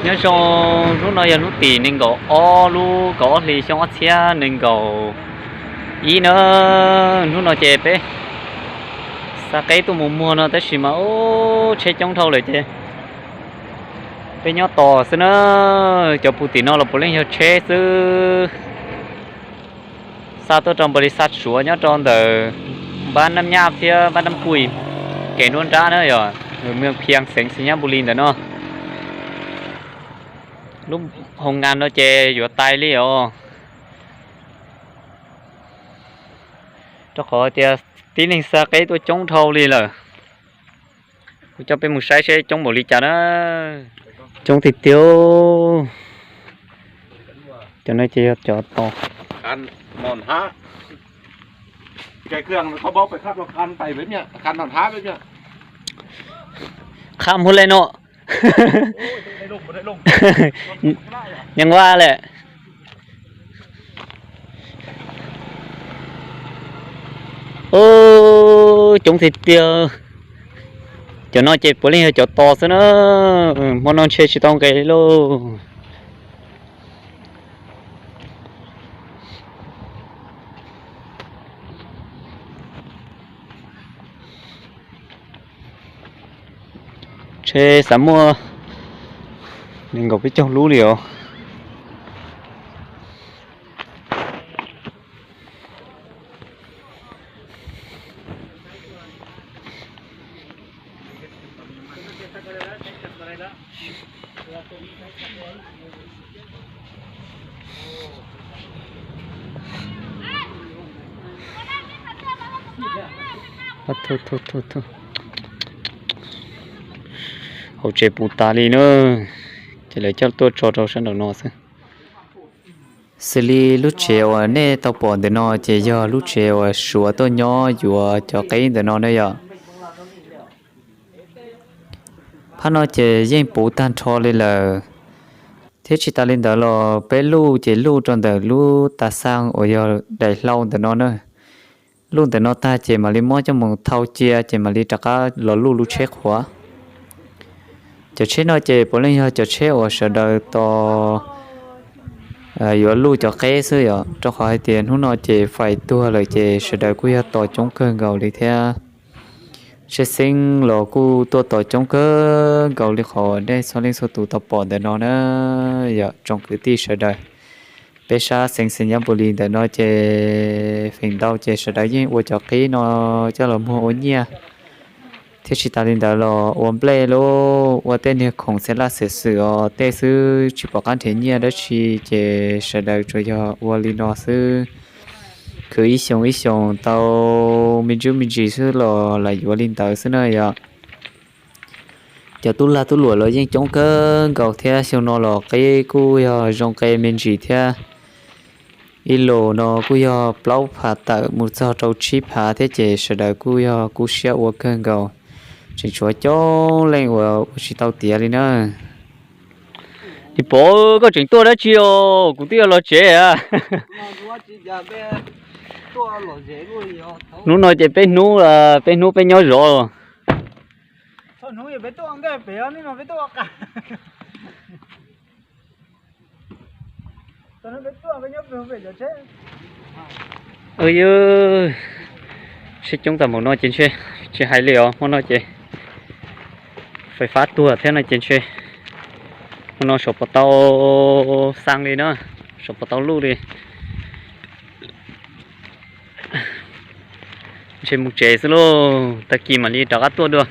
Nyob zoo, hnub no yog hnub tim nees nkaum ob lub kaum ob hli xyoo ob txhiab nees nkaum ib na. Hnub no ces peb xa qeb tuaj mus muag no tab sis mas ub tsheb coob dhau lawm ces peb nyob tos xwb na. Cov puv tim no los puav leej yog tsheb xwb. Xa tuaj rau npau li xa Suav nyob rau ntawm npab Nab Nyab thiab npab Nab Puj, kev nruab nrab na yog, mws Phiaj xeev Xais Nyab Npus Lis ntawm no. Lub hoo nkas no ces yuav tais li os, rau qhov tias tib neeg xa qeb tuaj coob dhau li lawm. Kuv coj peb mus saib seb coob npaum li cas na. Coob tiag tiag. Cov no ces yog cov tos. Qhab hu le no. Nyeej vaj lawm. Coob tiag tiag. Cov no ces puav leej yog cov tos xwb na. Hmo no ntshe tsis tau nqes li lauj. Ntshe xav muaj nees nkaum peb caug lub li os. Hauv tsev puv tas li na, ces lawv coj tuaj tso rau sab nraum no xwb. Xws li lub tsev uas nej tau pom ntawm no ces yog lub tsev uas Suav tuaj nyob yuav cov qeb ntawm no na yom. Phab no ces yeej puv tag nrho li lawm, thiab tsis tas li ntawd los peb luj ces luj rau ntawm lub tas xaj uas yog daim hlau ntawm no na. Luj ntawm no tag ces mam li muab coj mus thau cia ces mam li rov qab los luj lub tsheb qhuav. Cov tsheb no ces puav leej yog cov tsheb uas sawv daws tos yuav luj cov qeb xwb yom, rau qhov hais tias hnub no ces fais tuag lawm ces sawv daws kuj yog tos coob kawg nkaus li thiab. Tsheb xeeb los kuj tuaj tos coob kawg nkaus li qhov nej txhua leej txhua tus tau pom ntawm no na. Yog tsoom kwv tij sawv daws, peb sab xeev Xais Nyab Npus Lis ntawm no ces feem ntau ces sawv daws yeej ua cov qeb no coj los muag ua nyiaj, thiab tsis tas li ntawd los ua nplej lauj, ua tej niag khoom xev laj xev xwm os tej xwb, tsis pom qab nrhiav nyiaj dab tsi ces sawv daws tsuas yog ua li no xwb. Khwv ib xyoos ib xyoos tau me ntsuj me ntsis xwb los lam yuav li ntawd xwb na yom. Cov tub lag tub luam los yeej coob kawg nkaus thiab, xyoo no los qeb kuj yog zoo qe me ntsis thiab. Ib los no kuj yog plaub phav tawm mus txog rau tsib phav thiab ces sawv daws kuj yog kub siab ua kawg nkaus, tseem tshuav coob leej uas ua tsis tau tiav li na. Niam pov, koj tseem tuaj dab tsi os? Kuv twb yuav los tsev. Hnub no ces peb hnub, peb hnub peb nyob zov. Yog tsheb coob tag npaum no ces ntshe tsis hais li os. Hmo no ces fais fab tuag thiab no ces ntshe hmo no saum puas tau xaa li na, saum puas tau luj li. Ntshe mus tsev xwb lauj, tag kis mam li rov qab tuaj dua.